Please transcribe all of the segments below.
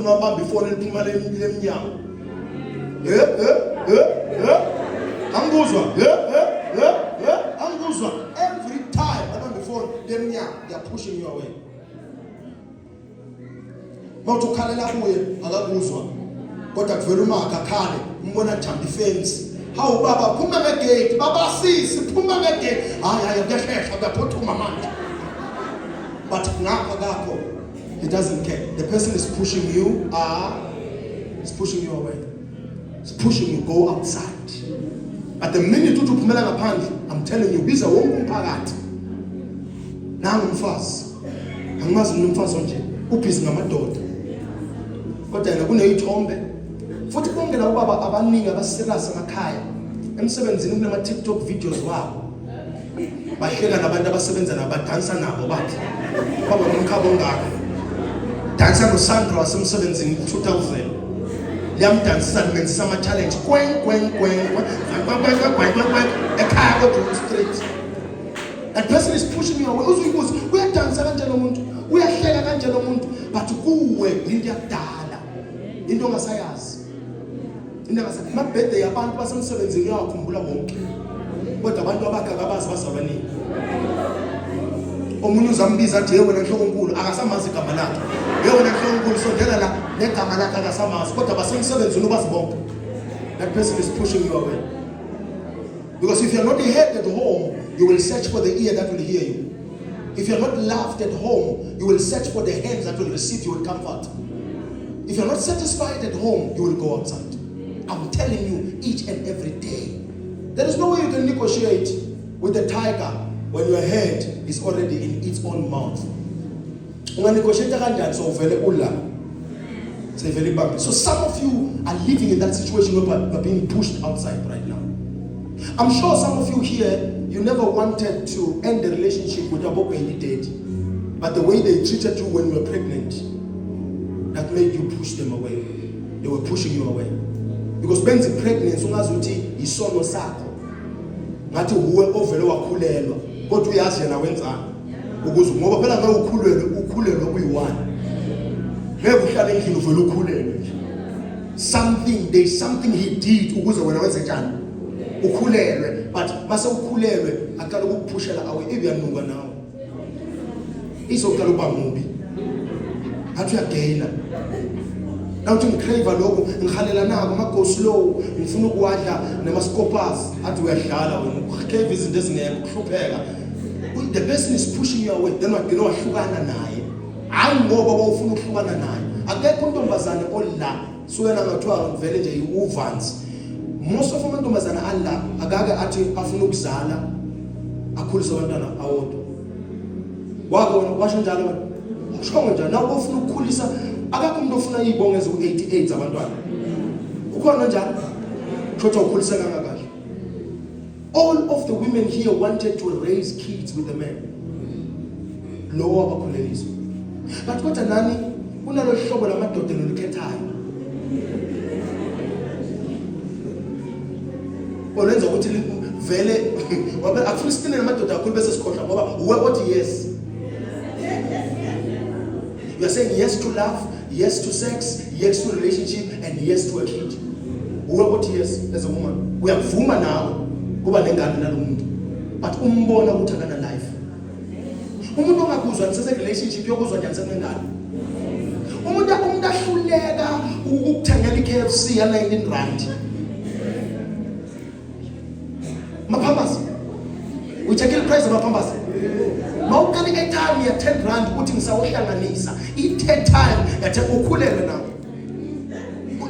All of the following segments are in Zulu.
Ungabamba ifoni eliphuma lemnyango. Eh eh eh eh. Angikuzwa. Eh eh eh eh. Angikuzwa. Every time abamba ifoni lemnyango, they are pushing you away. Mawuthi ukhalela kuye akakuzwa. Kodwa kuvela umakha akhale, umbona jump ifence. Hawu baba phuma ngegate, baba sisi phuma ngegate. Hayi hayi kuyashesha kuyaphuthuma manje. But ngapha kakho He doesn't care. The person is pushing you, is pushing you away. Is pushing you go outside. But the minute uthi uphumela ngaphandle, I'm telling you, biza wonke umphakathi. Nangu umfazi. Angimazi mina umfazi onje. Ubhizi ngamadoda. Kodwa yena kuneyithombe. Futhi bonke labo baba abaningi abaserious emakhaya. Emsebenzini kunama TikTok videos wabo. Bahleka nabantu abasebenza nabo badansa nabo bathi baba nomkhaba ongaka dansa noSandra wasemsebenzini 2000 liyamdansisa limenzisa ama-challenge kwen kwen kwen kwen kwen kwen kwen ekhaya kodwa street. That person is pushing you away. Uzuyibuza uyadansa kanjani umuntu, uyahleka kanjani umuntu, but kuwe into yakudala, into ongasayazi. Indaba ama-birthday abantu basemsebenzini uyawakhumbula wonke, kodwa abantu abakhe akabazi bazalwa nini. Omunye uzambiza athi ye wena nhlokonkulu, akasamazi igama lakhe. Ye wena nhlokonkulu, sondela la, negama lakhe akasamazi, kodwa basemsebenzini ubazi bonke. That person is pushing you away. Because if you're not heard at home, you will search for the ear that will hear you. If you're not loved at home, you will search for the hands that will receive you with comfort. If you're not satisfied at home, you will go outside. I'm telling you, each and every day. There is no way you can negotiate with the tiger when your head is already in its own mouth. Unganegotiate kanjani so uvele ula? Seyivele ibambe. So some of you are living in that situation where you are being pushed outside right now. I'm sure some of you here, you never wanted to end the relationship with your baby daddy. But the way they treated you when you were pregnant, that made you push them away. They were pushing you away. Because benza pregnancy ungazi ukuthi isono sakho. Ngathi uwe ovele wakhulelwa, kodwa uyazi yena wenzani. Ukuze ngoba phela ngeke ukhulelwe, ukhulelwe kuyi-one. Ngeke uhlale endlini uvele ukhulelwe nje. Something, there is something he did ukuze wena wenze njani? Ukhulelwe, but mase ukhulelwe aqala ukukuphushela away, ibuyanuka nawe. Izoqala ukuba mubi. Ngathi uyageyina. Nawuthi ngicrave lokhu, ngihalela nako ama go slow, ngifuna ukuwadla nama scopas. Athi uyadlala wena, ucrave izinto ezingekho, ukuhlupheka. The person is pushing you away, then wagcina wahlukana naye. Hayi ngoba wawufuna ukuhlukana naye. Akekho untombazane ola suke nangathiwa vele nje uvansi. Most of amantombazane ala akake athi afuna ukuzala akhulise abantwana awodwa. Wake wena washo njalo wena. Ushongo njalo nawe ufuna ukukhulisa akakho umuntu ofuna izibongo eziku-88 zabantwana. Ukhona njalo? Kusho ukuthi awukhuliseka kahle. All of the women here wanted to raise kids with the men. Lowo abakhuleliswa. But kodwa nani kunalo hlobo lamadoda lolikhethayo. Olwenza ukuthi vele wabe akufuna isitine namadoda kakhulu bese sikhohlwa ngoba uwe othi yes. You are saying yes to love, yes to sex, yes to relationship and yes to a kid. Uwe othi yes as a woman. Uyakuvuma nawe kuba nengane nalomuntu. But umbona ukuthi akana life. Umuntu ongakuzwa nisese relationship yokuzwa njani senengane. Umuntu ahluleka ukukuthengela iKFC ya 19 rand. Maphambazi. Ucheckile price amaphambazi. Mawuqala i-airtime ya 10 rand uthi ngisawuhlanganisa. I-10 time ya 10 ukhulelwe nawe.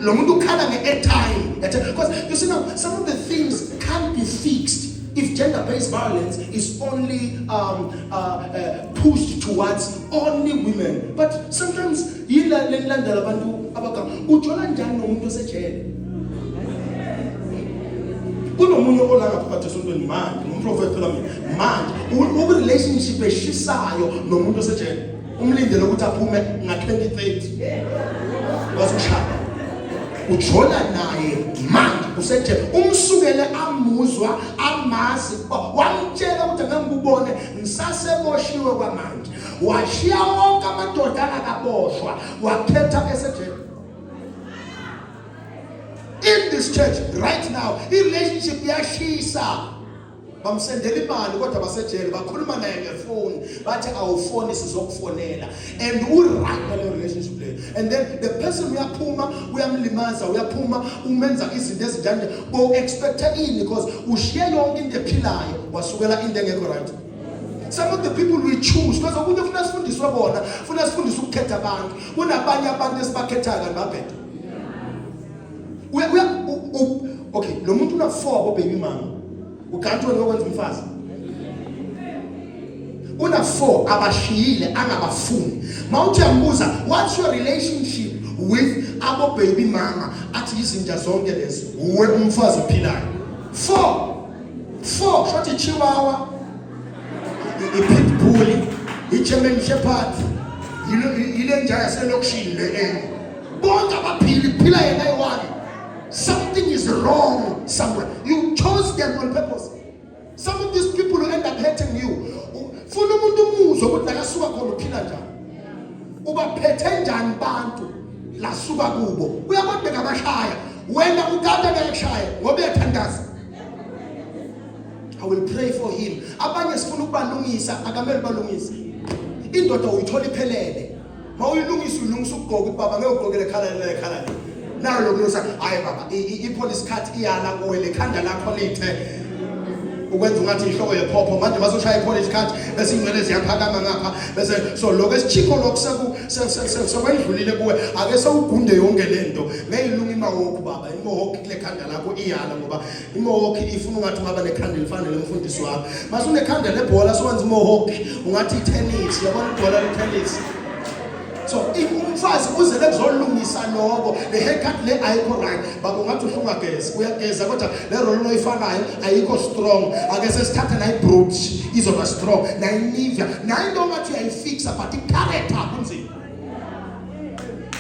Lo muntu ukhala nge-airtime ya 10 because you see now some of the things can't be fixed if gender-based violence is only pushed towards only women. But sometimes yila lenilandela abantu abagama. Ujola njani nomuntu osejele? Kunomunye ola ngaphakathi esontweni manje, ngumprofeti phela mina. Manje uku-relationship eshisayo nomuntu osejele. Umlindele ukuthi aphume nga-2030. Wazokushada. Ujola naye manje usejele. Umsukele amuzwa amazi wamtshela ukuthi angeke ngikubone ngisaseboshiwe kwamanje. Washiya wonke amadoda angakaboshwa wakhetha esejele. In this church right now, i-relationship iyashisa. Bamsendela imali kodwa basejele, bakhuluma naye ngefoni, bathi awufoni sizokufonela, and u-right naleyo relationship leyo. And then the person uyaphuma, uyamlimaza, uyaphuma, umenza izinto ezinjani. Bo-expecta ini? Because ushiye yonke into ephilayo, wasukela into engekho right. Some of the people we choose, because okunye funa sifundiswe bona, funa sifundiswe ukukhetha abantu. Kunabanye abantu esibakhethayo kanti babheda. Uya okay, lo muntu una 4 bo baby mama. Ukanti wena okwenza umfazi. Una 4 abashiyile angabafuni. Mawuthi uyambuza, what's your relationship with abo baby mama? Athi izinja zonke lezo. Uwe umfazi ophilayo. 4 4 shot ichihuahua, i-pit bull, i-German Shepherd, yile nja yaselokishini le enye. Bonke abaphili, kuphila yena eyi-one. Something is wrong somewhere. You chose them on purpose. Some of these people who end up hurting you. Funa umuntu umuzwe ukuthi nakasuka khona uphila njani, ubaphethe njani bantu lasuka kubo. Uyabona, bengabashaya wena, ukade bekushaya ngoba uyathandaza. I will pray for him. Abanye sifuna ukubalungisa, akamele balungise. Indoda uyithola iphelele. Mawuyilungisa, ulungisa ukugqoka ukuthi baba ngeke ugqoke le khala, le khala le. Nayo lokulungisa, hayi baba, i-police cut iyala kuwe, le khanda lakho lithe ukwenza ungathi inhloko yephopho. Manje bazoshaya i-police cut, bese inwele ziyaphakama ngapha, bese so lokho esichikho lokho seku sekwendlulile kuwe. Ake sewugunde yonke lento, ngeke ilunge i-mohawk baba, i-mohawk kule khanda lakho iyala, ngoba i-mohawk ifuna ungathi ungaba nekhanda elifana lemfundisi wakho. Mase unekhanda lebhola, sowenza i-mohawk ungathi i-tennis, yabona ibhola le-tennis. So if umfazi uzele kuzolungisa lokho, le haircut le ayikho right baba, ungathi uhlungageza, uyageza, kodwa le roll oyifakayo ayikho strong. Ake sesithatha nayi brooch, izoba strong, nayi Nivea, nayi into ongathi uyayifixa, but i-character kunzima.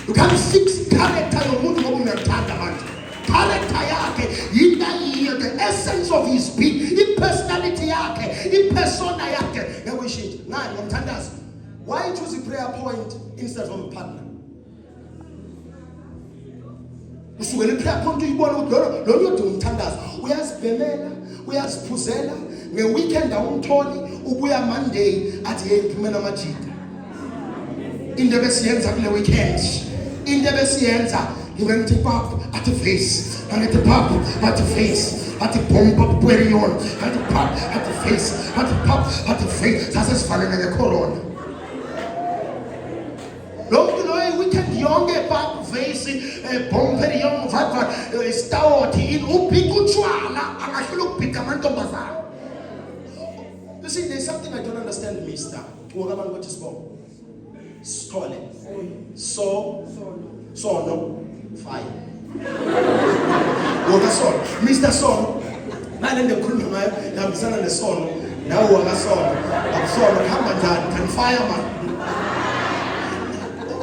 You can't fix character yomuntu ngoba uyakuthanda manje. Character yakhe yinto ayiyo, the essence of his being, i-personality yakhe, i-persona yakhe, ngeke uyishintshe ngani? Ngomthandazo. Why choose a prayer point instead of a partner? Usukela i-prayer point, uyibona ukuthi lolo lolo uyodinga umthandazo. Uyazibhemela, uyaziphuzela, nge-weekend awumtholi, ubuya Monday athi, "Hey, phumela amajita, into ebesiyenza kule weekend, into ebesiyenza, ngibe ngithi pap, athi face, angithi pap, athi face, athi bom pap perion, athi pap, athi face, athi pap, athi face, sase sivalele ngecorona." Lo muntu loyo weekend yonke pap face, bom perion, vat vat, stout in, ubhica utshwala, angahlula ukubhica amantombazana. You see, there's something I don't understand, mister. Wakabantu bathi sibongo Sithole so sono fire wakasono, Mr Sono, nale nto engikhuluma ngayo ihambisana nesono nawe wakasono, akusono kuhamba njani? Can fire man.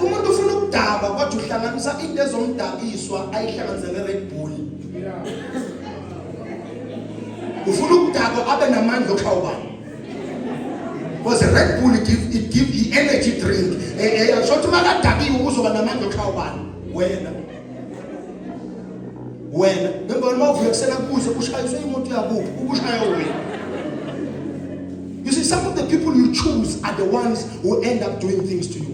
Umuntu ufuna ukudakwa kodwa uhlanganisa into ezomdakiswa, ayihlanganise ne-Red Bull. Ufuna ukudakwa abe namandla okushaya ubani? Because the Red Bull it give the energy drink. So ukuthi makadakiwe uzoba namandla okushaya ubani? Wena. Wena ngemva uma uvuka ekuseni akubuze, ushayiswe imoto yakuphi? Ukushaya wena. You see, some of the people you choose are the ones who end up doing things to you.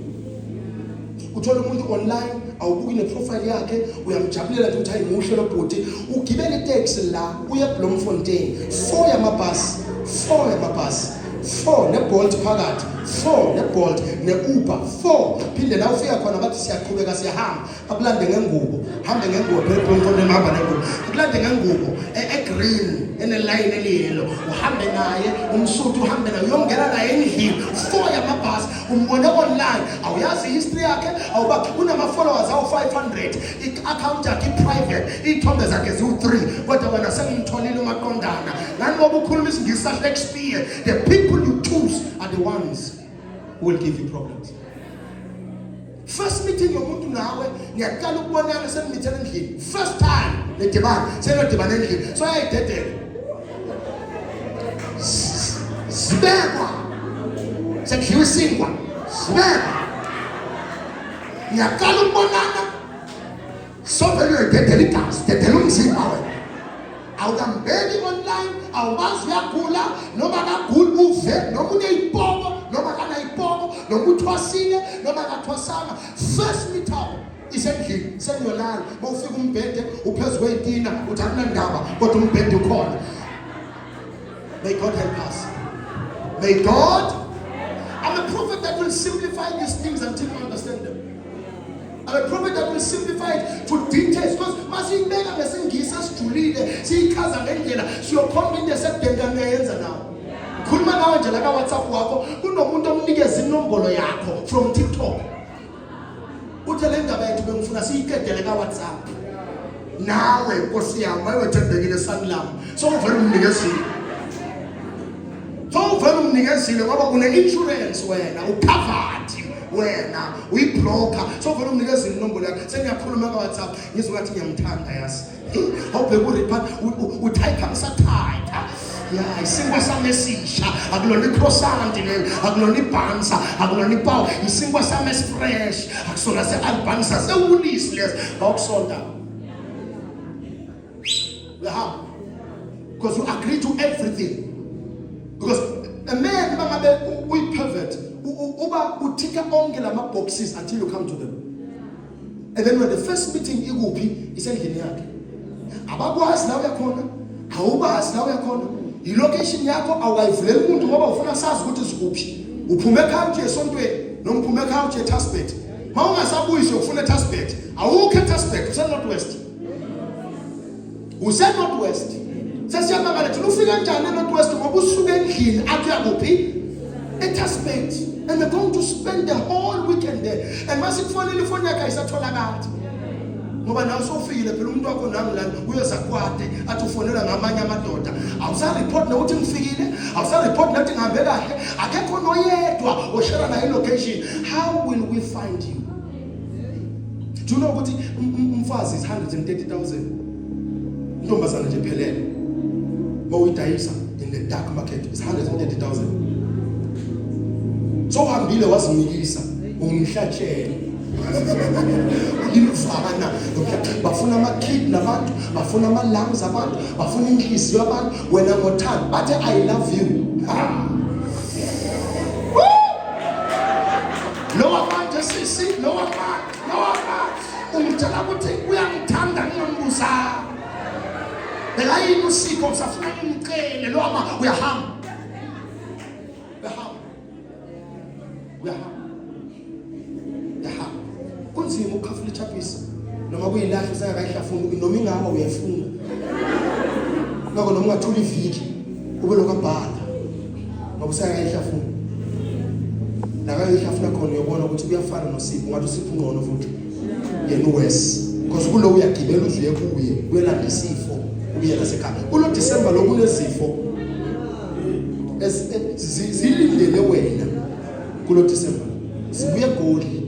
Uthola umuntu online, awubuki neprofile yakhe, uyamjabulela nje ukuthi hayi, muhle lo bhuti. Ugibela itaxi la uye eBloemfontein, 4 yamabhasi, 4 yamabhasi, 4 neBolt phakathi, 4 neBolt ne-Uber, 4. Phinde la ufika khona bathi siyaqhubeka, siyahamba, bakulande ngengubo, hambe ngengubo phela eBloemfontein, hamba nengubo, bakulande ngengubo e-green enelayini eliyelo, uhambe naye umsuthu, uhambe naye uyongena naye endlini, 4 yamabhasi. Umbone online, awuyazi history yakhe, awuba kunama-followers awu-500, i-account yakhe i-private, iy'thombe zakhe ziwu-3, kodwa wena sengimtholile umaqondana ngani ngoba ukhuluma isingisi Shakespeare. The people you choose are the ones who will give you problems. First meeting yomuntu nawe, niyaqala ukubonana, senimithela endlini, first time nidibana, senodibana endlini, so yayidedela zibekwa, sekudliwa isinkwa, zibekwa, niyaqala ukubonana. Sovele uyodedela igazi, dedela umzimba wena. Awukambeki online, awumazi uyagula noma akaguli, uve noma uneyipoko noma akanayipoko, noma uthwasile noma akathwasanga. First meet up isendlini, seniyolala. Uma ufika umbhede uphezu kwey'tina, uthi akunandaba kodwa umbhede ukhona. May God help us. May God. I'm a prophet that will simplify these things until you understand them. I'm a prophet that will simplify it to details because masiyibeka ngesingisi esijulile siyichaza ngendlela siyokhomba into esekudeni ngiyayenza nawe. Khuluma nawe nje la ka WhatsApp wakho kunomuntu omnikeza inombolo yakho from TikTok. Uthe le ndaba yethu bengifuna siyiqedele ka WhatsApp. Nawe Nkosi yami wayewethembekile Sanlam. So uvela umnikezile. So uvela umnikezile ngoba une insurance wena ucovered wena uyibroker. So uvela umnikezile inombolo yakhe. Sengiyakhuluma ka WhatsApp ngizwe ngathi ngiyamthanda yazi. Awubheka ureport utype ngisatype. Ya isinkwa sami esisha akulona icroissant leli akulona ibhansa akulona ipawu isinkwa sami esifresh akusona se-albanisa sewulisi lesi bawukusonta uyahamba because you agree to everything because a man mangabe uyi-pervert uba uthika onke lama boxes until you come to them. And then when the first meeting ikuphi isendlini yakhe. Abakwazi la uyakhona, awubazi la uyakhona. I-location yakho awukayivuleli umuntu ngoba ufuna sazi ukuthi sikuphi. Uphume ekhaya uthi esontweni noma uphume ekhaya uthi eTasbet. Mawungasabuyi siyokufuna eTasbet. Awukho eTasbet, use North West. Use North West. Sesiyamangala thina ufike kanjani eNorth West ngoba usuke endlini athi uyakuphi? eTasbet. And they're going to spend the whole weekend there. And masikufonela ifoni yakhe ayisatholakali. Ngoba nawe sowufikile phela umuntu wakho nami lana uyoza kwade athi ufonelwa ngamanye amadoda. Awusa-report nokuthi ngifikile, awusa-report nokuthi ngihambe kahle. Akekho noyedwa oshare naye location. How will we find you? Do you know ukuthi umfazi is 130,000? Intombazana nje phelele. Mawuyidayisa in the dark market is 130,000. So uhambile wazinikisa umhlatshelo. Imvana bafuna ama-kidney abantu, bafuna ama-lungs abantu, bafuna inhliziyo abantu, wena ngothando bathi I love you. Ha. Lowa manje sisi, lowa manje, lowa manje ungitshela ukuthi uyangithanda ngingambuzanga. Bheka yini usipho usafuna ngimcele lowa ma uyahamba. Uyahamba. Uyahamba. Uyahamba. Kunzima ukukhafula ichapisi noma kuyilahle usengakayihlafuni noma ingawa uyayifuna. Ngakho noma ungathula iviki ube lokhu abhala ngoba usengakayihlafuni. La kayihlafuna khona uyobona ukuthi kuyafana noSipho ngathi uSipho ungcono futhi yena uwes because kulo uyagibela uze uye kuye uyolanda isifo ubuye nasekhaya kulo December lo kunezifo zilindele wena kulo December zibuye eGoli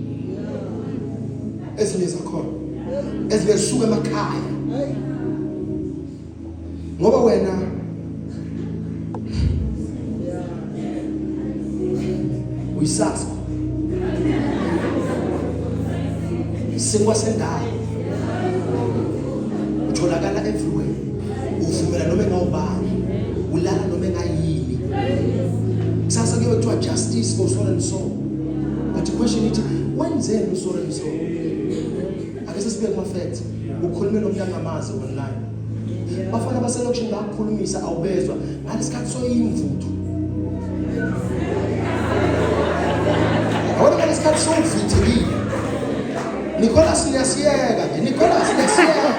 ezinye zakhona ezinye zisuka emakhaya ngoba wena uyisazi sinkwa sendawo utholakala everywhere uvumela noma engawubani ulala noma engayini kusasa kuyobe kuthiwa justice for so and so but question ithi wenzeni u-so and so ake sesibuye kuma-facts ukhulume nomuntu angamazi online bafana baselokishini bayakukhulumisa awubezwa ngalesikhathi soyimvuthu yabona ngalesikhathi sowuvithekile Nicholas niyasiyeka nje Nicholas niyasiyeka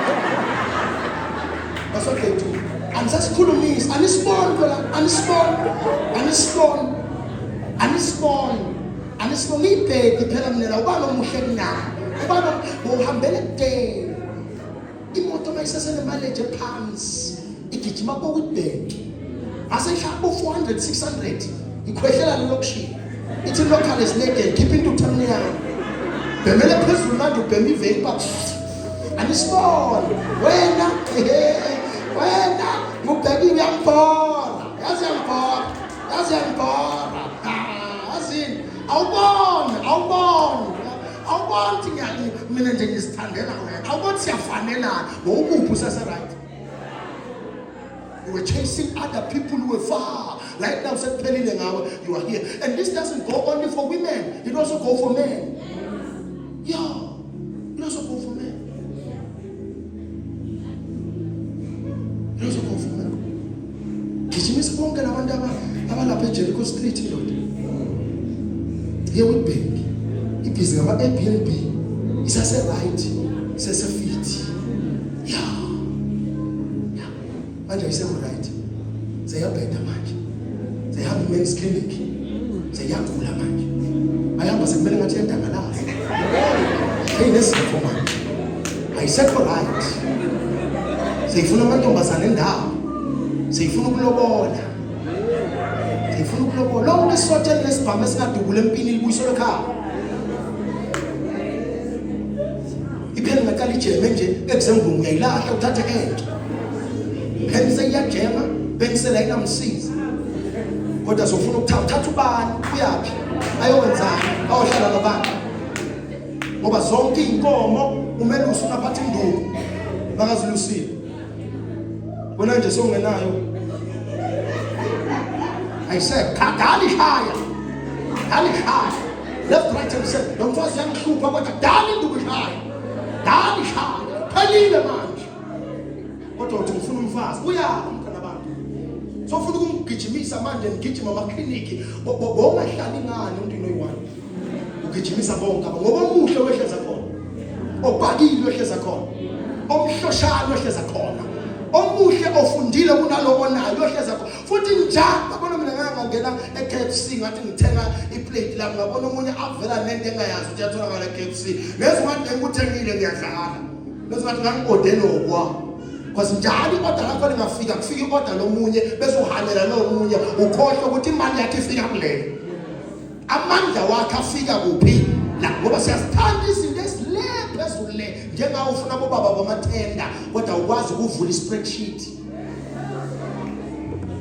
basodethu anisasikhulumisi anisiboni phela anisiboni anisiboni anisiboni anisiboni ibhedi phela mina ubani omuhle kunayo ubani uhambele kudeni imoto uma isesenemaleji ephansi igijima kokudeki ngase ishaya bo-400 600 ikhwehlela lelokishini ithi local esinegeni khipha intuthu emnyama bhemele phezulu manje ubhema iveipa anisibone wena wena ngubhekile uyangibhora yazi uyangibhora yazi uyangibhora yazini awuboni awuboni. Awuboni ukuthi mina nje ngizithandela wena. Awuboni siyafanelana. Ngokuphi usese right? You were chasing other people who were far. Right now sekuphelile ngawe, you are here. And this doesn't go only for women. It also go for men. Yeah. It also go for men. It also go for men. Gijimisa bonke labantu abalapha eJericho Street indoda. Ye Witbank. Ibhizi ngama Airbnb. Isase right. Isase fit. Yeah. Yeah. Manje ayisekho right. Seyabheda manje. Seyihamba i-men's clinic. Seyagula manje. Ayihamba sekumele ngathi iyadangalaza. Seyinezifo manje. Ayisekho right. Seyifuna amantombazane endawo. Seyifuna ukulobola. Seyifuna ukulobola. Lonke isotha elinesibhamu esingadubula empini libuyiselwe ekhaya. Ipheni ngaqala ijeme nje ekusemvumo uyayilahla uthathe entsha. Pheni seyiyajema, pensela ayinamsizi. Kodwa sofuna ukuthatha ubani uyaphi? Ayokwenzani? Ayohlala nobani? Ngoba zonke izinkomo umelusi unaphatha induku makazilusile. Wena nje sowungenayo. Ayisekho, dala ishaya. Dala ishaya. Left, right and center. Lo mfazi uyangihlupha kodwa dala induku ishaya. Dala ishaya. Phelile manje. Kodwa uthi ngifuna umfazi. Uyaphi mntana abantu? Sofuna ukumgijimisa manje ngigijima amakliniki. Bongahlali ngani umuntu oyi-one? Ugijimisa bonke aba ngoba omuhle wehleza khona. Obhakile wehleza khona. Omhloshana wehleza khona. Omuhle ofundile kunalowo onayo wehleza khona. Futhi njalo yabona mina ngake ngangena e-KFC ngathi ngithenga iplate lami ngabona omunye avela nento engayazi ukuthi iyatholakala e-KFC. Ngezwa ngathi ngikuthengile ngiyadlala. Ngezwa ngathi ngangi-ode lokwa. Because njalo i-order lakho lingafika kufika i-order lomunye bese uhalela lo munye ukhohlwe ukuthi imali yakhe ifika kuleyo. Amandla wakhe afika kuphi? La ngoba siyazithanda izinto ezile phezulu le njengawe ufuna bobaba bamathenda kodwa awukwazi ukuvula i-spreadsheet.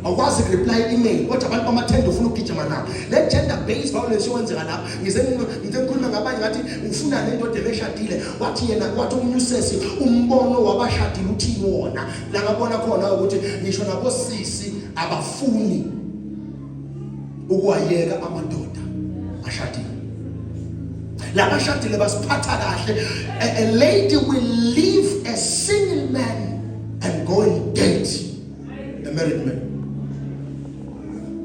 Awukwazi ukureply email kodwa abantu bamathenda ufuna ukugijima nabo. Le gender based violence yowenzeka lapha. Ngize ngize ngikhuluma ngabanye ngathi ufuna le ndoda ebeshadile wathi yena wathi omunye usesi umbono wabashadile uthini wona. La ngabona khona ukuthi ngisho nabosisi abafuni ukuwayeka amadoda ashadile. Labashadile basiphatha kahle. A lady will leave a single man and go and date a married man.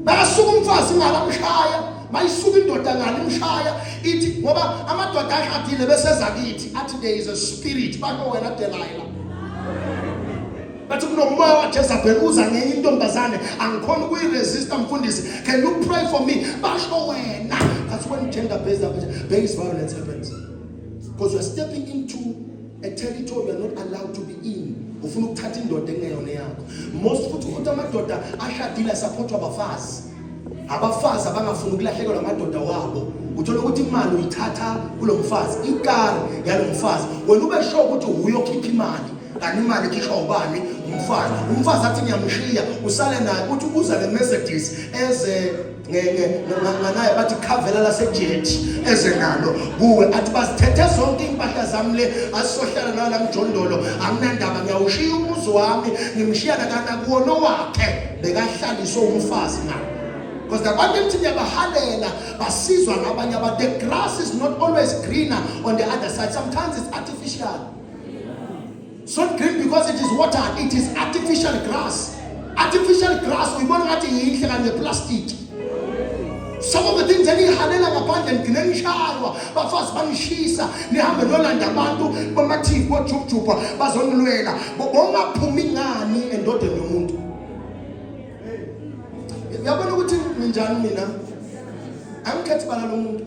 Makasuka umfazi ngalamshaya, mayisuka indoda ngalimshaya ithi ngoba amadoda ashadile beseza kithi athi there is a spirit basho wena Delilah. Bathi kunomoya waJezebel uza ngenye intombazane angikhona ukuyiresista mfundisi can you pray for me basho wena. That's when gender based violence happens because you are stepping into a territory you are not allowed to be in. Ufuna ukuthatha indoda engeyona yakho. Most futhi ukuthi amadoda ashadile asupportwa abafazi. Abafazi abangafuni ukulahlekelwa amadoda wabo. Uthola ukuthi imali uyithatha kulomfazi, ikari yalomfazi. Wena ube sure ukuthi uyokhipha imali. Kanti imali ikhishwa ubani? Umfazi. Umfazi athi ngiyamshiya, usale naye uthi ubuza le Mercedes eze nganaye bathi khavela lasejet eze nalo kuwe athi bazithethe zonke impahla zami le asisohlala nayo la mjondolo anginandaba ngiyawushiya umuzi wami ngimshiya nakana kuwona wakhe bekahlaliswe umfazi nawo. Because labantu enithi niyabahalela basizwa ngabanye abantu. The grass is not always greener on the other side. Sometimes it's artificial. It's not green because it is watered. It is artificial grass. Artificial grass uyibona ngathi yinhle kanye plastic. Some of the things enihalela ngaphandle nigcine nishaywa bafazi banishisa nihambe nolanda abantu bama-TV bojubjubha bazonilwela bongaphumi ngani endodeni yomuntu. Uyabona ukuthi ninjani mina? Angikhethi bala lomuntu.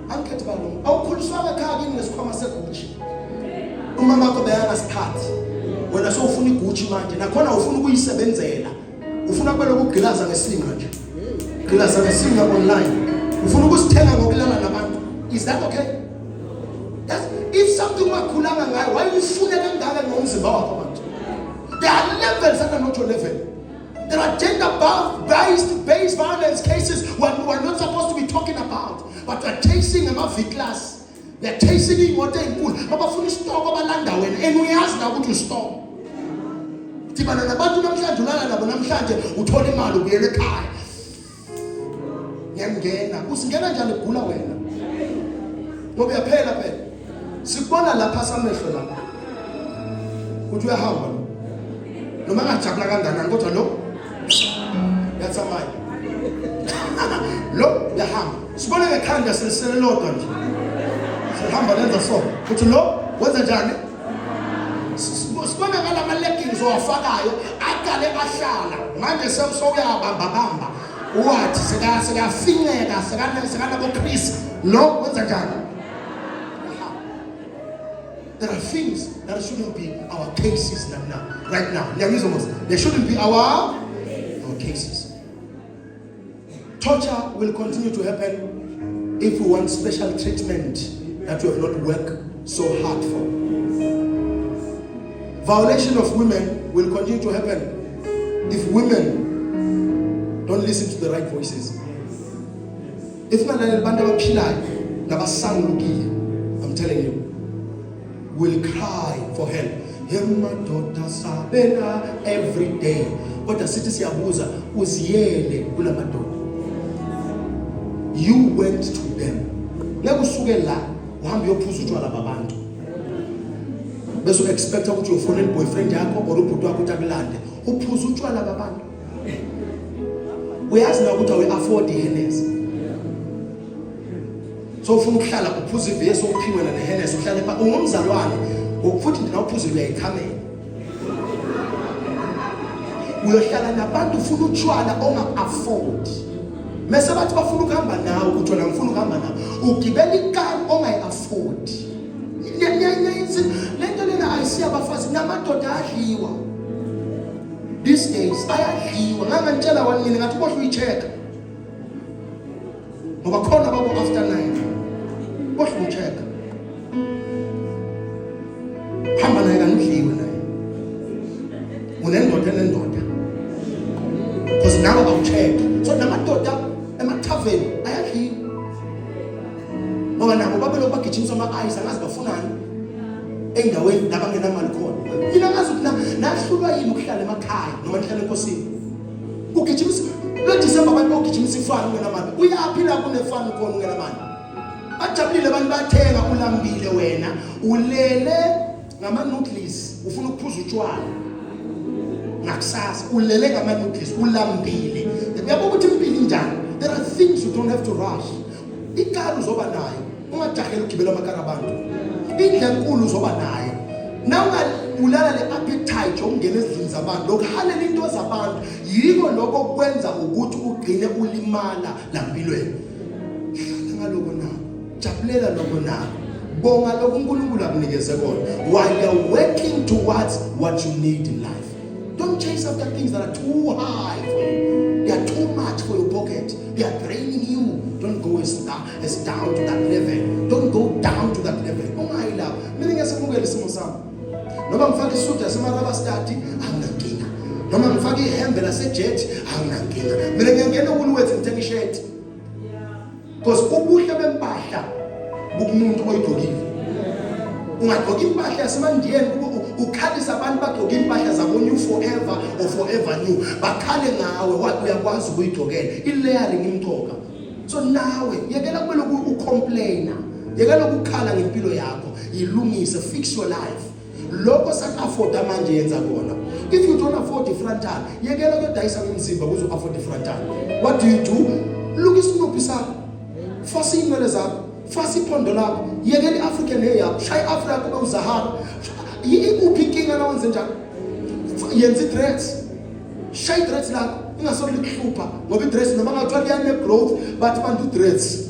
Angikhethi bala lomuntu. Awukhuliswanga ekhaya kini nesikhwama seGucci. Umama wakho beyangasiphathi. Wena sowufuna iGucci manje nakhona ufuna ukuyisebenzela. Ufuna kube lokugqilaza ngesinqa nje. Gqilaza ngesinqa online. Ufuna ukusithenga ngokulala nabantu. Is that okay? That's, if something wakhulanga ngayo, why ufune kangaka ngomzimba wakho manje? There are levels that are not your level. There are gender based violence cases we are not supposed to be talking about, but we are chasing ama V class. They are chasing iy'moto ey'nkulu, babafuna isitoko balanda wena and uyazi na ukuthi usitoko. Dibana nabantu namhlanje, ulala nabo namhlanje, uthola imali ubuyele ekhaya. Ngiyangena, usingena njani kugula wena? Ngoba uyaphela phela. Sikubona lapha samehlo lapha. Uthi uyahamba lo. Noma angajabula kanganani kodwa lo yatsamaya. Lo uyahamba. Sibone ngekhanda selisele lodwa nje. Sihamba lenza so. Uthi lo wenza njani? Sibone ngalama leggings owafakayo aqale ahlala. Manje sewuyabamba bamba. Wathi seka sekafinyeka seka sekanabo Chris. Lo wenza njani? There are things that shouldn't be our cases now, now right now. Ngiyangizwa mos. They shouldn't be our cases. Torture will continue to happen if we want special treatment that we have not worked so hard for. Violation of women will continue to happen if women don't listen to the right voices. If ungalaleli abantu abaphilayo nabasangulukile, I'm telling you, will cry for help. Emadoda sabela every day. Kodwa sithi siyabuza uziyele kulamadoda. You went to them. Ngeke usuke la uhambe uyophuza utshwala babantu. Bese u-expecta ukuthi uyofonela i-boyfriend yakho or ubhuti wakho ukuthi akulande. Uphuza utshwala babantu. Uyazi na ukuthi awu-afford iHennessy. So ufuna ukuhlala uphuza ivesi uphiwe na neHennessy uhlale pha ungumzalwane ngokufuthi nje nawuphuzile uyayichamela. Uyohlala nabantu ufuna utshwala onga-afford. Mese bathi bafuna ukuhamba nawe uthi wena ngifuna ukuhamba nawe. Ugibela ikari ongayi-afford. Lento lena ayisiya abafazi namadoda adliwa. These days ayadliwa. Ngangantshela one mina ngathi ubohle uyi-check. Ngoba khona babo after 9. Bohle uyi-check. Hamba naye kanudliwe naye. Unendoda enendoda. Because nawe awucheck. So namadoda emathaveni ayadliwa. Ngoba nabo babelokhu bagijimisa ama-ice angazi bafunani endaweni labangenamali khona. Mina ngazi ukuthi nahlulwa yini ukuhlala emakhaya noma nihlala enkosini. Ugijimisa lo December abantu bogijimisa ifani ungenamali. Uyaphi la kunefani khona ungenamali? Bajabulile abantu bathenga ulambile wena ulele ngama noodles ufuna ukuphuza utshwala. Ngakusasa ulele ngama noodles ulambile. Uyabona ukuthi impilo injani? There are things you don't have to rush. Ikari uzoba nayo, ungajaheli ukugibela amakari abantu. Indlu enkulu uzoba nayo. Nawungabulala le appetite yokungena ezindlini zabantu, lokuhalela into zabantu, yiko lokho okwenza ukuthi ugcine ulimala la mpilweni. Hlala ngaloko nako, jabulela lokho nako. Bonga lokho uNkulunkulu akunikeze kona while you're working towards what you need in life. Don't chase after things that are too high for you. They are too much for your pocket. They are draining you. Don't go as down to that level. Don't go down to that level. Ungayi lapho. Mina ngiyasemukela isimo sami. Noma ngifake isudu yaseMarabastad anginankinga. Noma ngifake ihembe laseJet anginankinga. Mina ngiyangena kuWoolworths ngithenga ishirt. Because ubuhle bempahla bukumuntu oyigqokile. Ungagqoka impahla yasemandiyeni ukhalisa abantu bagqoka impahla zabo new forever or forever new. Bakhale ngawe wathi uyakwazi ukuyigqokela. Ilayering imqoka. So nawe yekela kube lokhu ucomplainer. Yekela ukukhala ngempilo yakho. Yilungise, fix your life. Lokho sak-afforda manje yenza kona. If you don't afford i-frontal, yekela ukuyodayisa ngomzimba ukuze u-afford i-frontal. What do you do? Luka isinuphi sakho. Fasa iy'nwele zakho. Fasa iphondo lakho. Yekela i-African hair yakho. Shaya i-Afro yakho ube uZahara. Ikuphi inkinga na wenze njalo? Yenza i-dreads. Shaya i-dreads lakho. Ingasoke likuhlupha ngoba i-dreads noma ngathiwa liyane-growth bathi bantu i-dreads.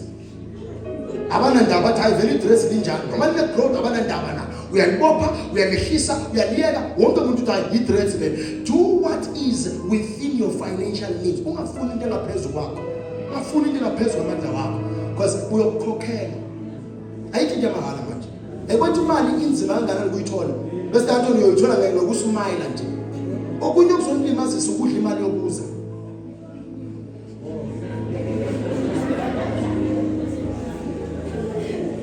Abanandaba bathi hayi vele i-dress linjani noma line-growth abanandaba na uyalibopha uyalehlisa uyaliyeka wonke umuntu uthi hayi i-dress le. Do what is within your financial needs. Ungafuni into engaphezu kwakho, ungafuni into engaphezu kwamandla wakho because uyokukhokhela. Ayikho into yamahhala manje. Ekwathi imali inzima kangakanani ukuyithola bese kanti uyoyithola ngokusumayela nje. Okunye okuzonilimazisa ukudla imali yokuza.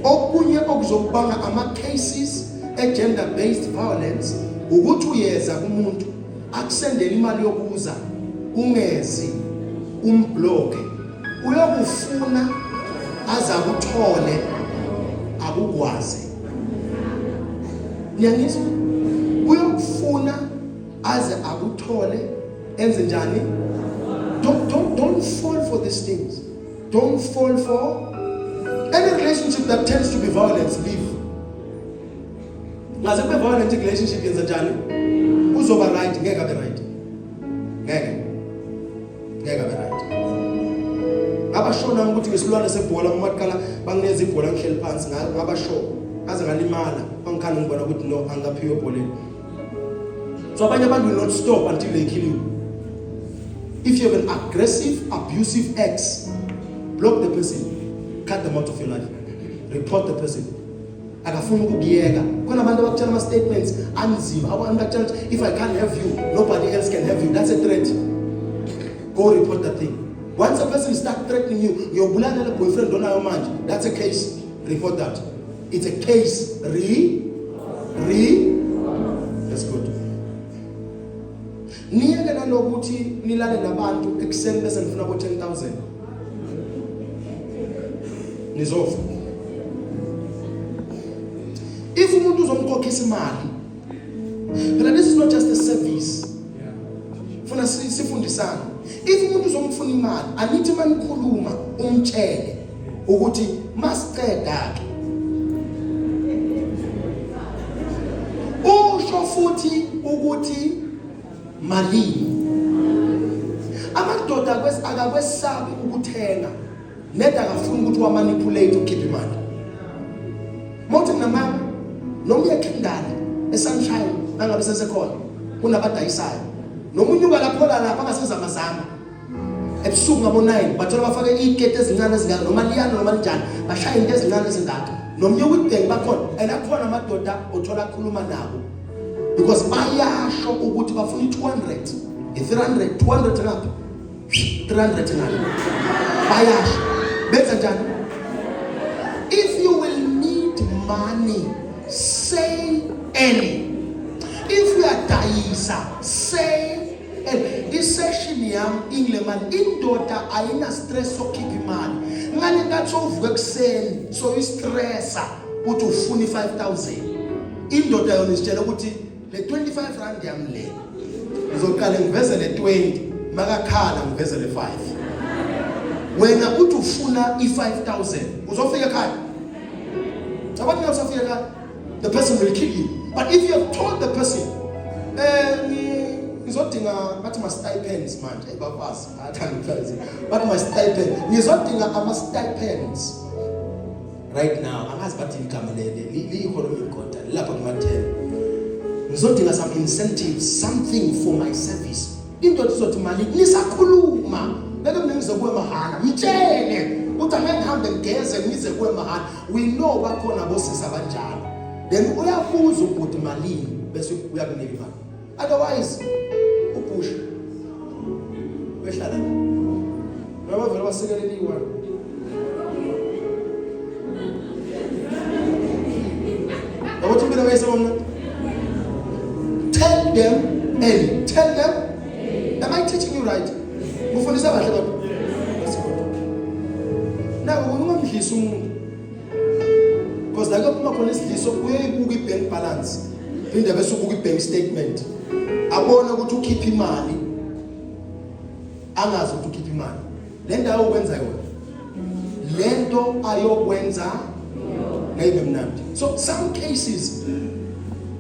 Okunye Okuzokubanga ama cases e gender based violence ukuthi uyeza kumuntu akusendele imali yokuza ungezi umbloke uyokufuna azakuthole akukwazi. Niyangizwa? Uyokufuna aze akuthole enze njani? Don't fall for these things. Don't fall for any relationship that tends to be violent. Leave. Ngaze kube violent relationship, yenza njani? Uzoba right? Ngeke abe right. Ngeke abe right. Ngabashona ukuthi ngesilwane sebhola, uma qala bangineza ibhola ngihleli phansi, ngabasho ngaze ngalimala, bangikhanda ngibona ukuthi no, angaphiwe ebholeni. So abanye abantu will not stop until they kill you. If you have an aggressive, abusive ex, block the person, cut them out of your life, report the person. Akafuni ukukuyeka. Khona abantu abakutshela ama-statements anzima, abantu bakutshela ukuthi if I can't have you, nobody else can have you. That's a threat. Go report that thing. Once a person start threatening you, ngiyobulala le boyfriend onayo manje, that's a case. Report that. It's a case. Re re that's good. Niyeke nalokuthi nilale nabantu ekuseni bese nifuna ko 10,000, nizofa. If umuntu uzomkhokhisa imali phela, this is not just a service, funa sifundisane. If umuntu uzomfuna imali, anithi manikhuluma umtshele ukuthi masiceda ke, usho futhi ukuthi malini. Amadoda akakwesabi ukuthenga, neda akafuni ukuthi wamanipulate ukhiphe imali. Mawuthi nginamanga, noma uye eKendal, eSunshine, nangabe sesekhona kunabadayisayo, noma unyuka lapho la lapha ngasezamazama ebusuku ngabo-9, bathola bafake iy'keti ezincane ezingaka, noma liyana noma linjani, bashaye into ezincane ezingaka, noma uye kwi-bank bakhona. And akhona amadoda othola akhuluma nabo because bayasho ukuthi bafuna i-200, i-300, 200 ngapha, 300 ngapha, bayasho. Benza njani? If you will need money, say early. If uyadayisa, say early. I-session yami ingile mali. Indoda ayina stress sokukhipha imali ngale nkathi uvuka ekuseni, so istressa uthi ufuna i-5000. Indoda yona isitshela ukuthi le 25 rand yami le, ngizoqale ngiveze le 20, makakhala ngiveze le 5. Wena uthi ufuna i-5000, uzofika ekhaya? Abantu ngeke usafika ekhaya. The person will kill you. But if you have told the person, ngizodinga, bathi ma stipends manje, hey bafazi bayathanda ukuhlala, bathi ma stipend, ngizodinga ama stipends right now. Angazi bathi igama leli li-economic, kodwa lapha kuma 10, ngizodinga some incentives, something for my service. Indoda izothi mali. Nisakhuluma beke mina ngize kuwe mahhala. Mtshele uthi angeke ngihambe ngigeze ngize kuwe mahhala. We know bakhona bosisi abanjalo. Then uyabuza ubhuti malini, bese uyakunika imali. Otherwise upush wehlala noma vele basikelele iyi-one. Yabo impilo kayisebona. Tell them early. Tell them. Am I teaching you right? Ufundisa kahle kodwa? That's good. Now ungamdlisa umuntu. Because la kuphuma khona isidliso, uyoyibuka i-bank balance. Phinde bese ubuka i-bank statement. Abone ukuthi ukhipha imali. Angazi ukuthi ukhipha imali. Le ndawo ukwenza yona. Lento ayokwenza ngayibe mnandi. So some cases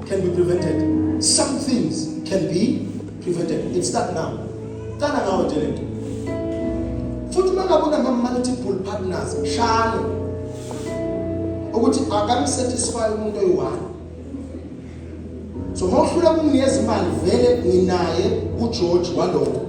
can be prevented. Some things can be prevented. It start now. Qala ngawo nje lento. Futhi uma ngabe unama multiple partners, shano ukuthi akamsatisfy umuntu oyi-one. So mawuhlula kunginikeza imali, vele nginaye uGeorge walokho.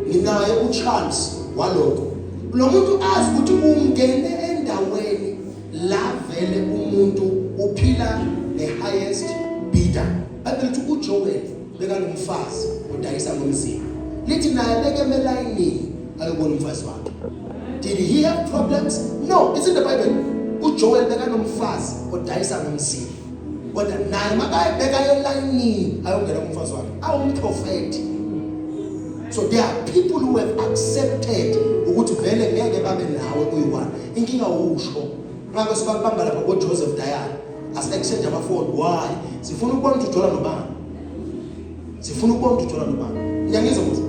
Nginaye uCharles walokho. Lo muntu azi ukuthi ungene endaweni la vele umuntu uphila the highest bidder. Bible lithi uJoel bekanomfazi odayisa ngomzimba. Lithi naye bekeme elayinini ayobona umfazi wakhe. Did he have problems? No, it's in the Bible. uJoel bekanomfazi odayisa ngomzimba, kodwa naye makayebeka elayinini ayongena kumfazi wakhe awumprofeti. So there are people who have accepted ukuthi vele ngeke babe nawe uyi-one. Inkinga usho ngakho sibabamba lapha koJoseph Dayana asi-exchange amafoni. Why? Sifuna ukubona ukuthi ujola nobani, sifuna ukubona ukuthi ujola nobani. Ngiyangizwa ukuthi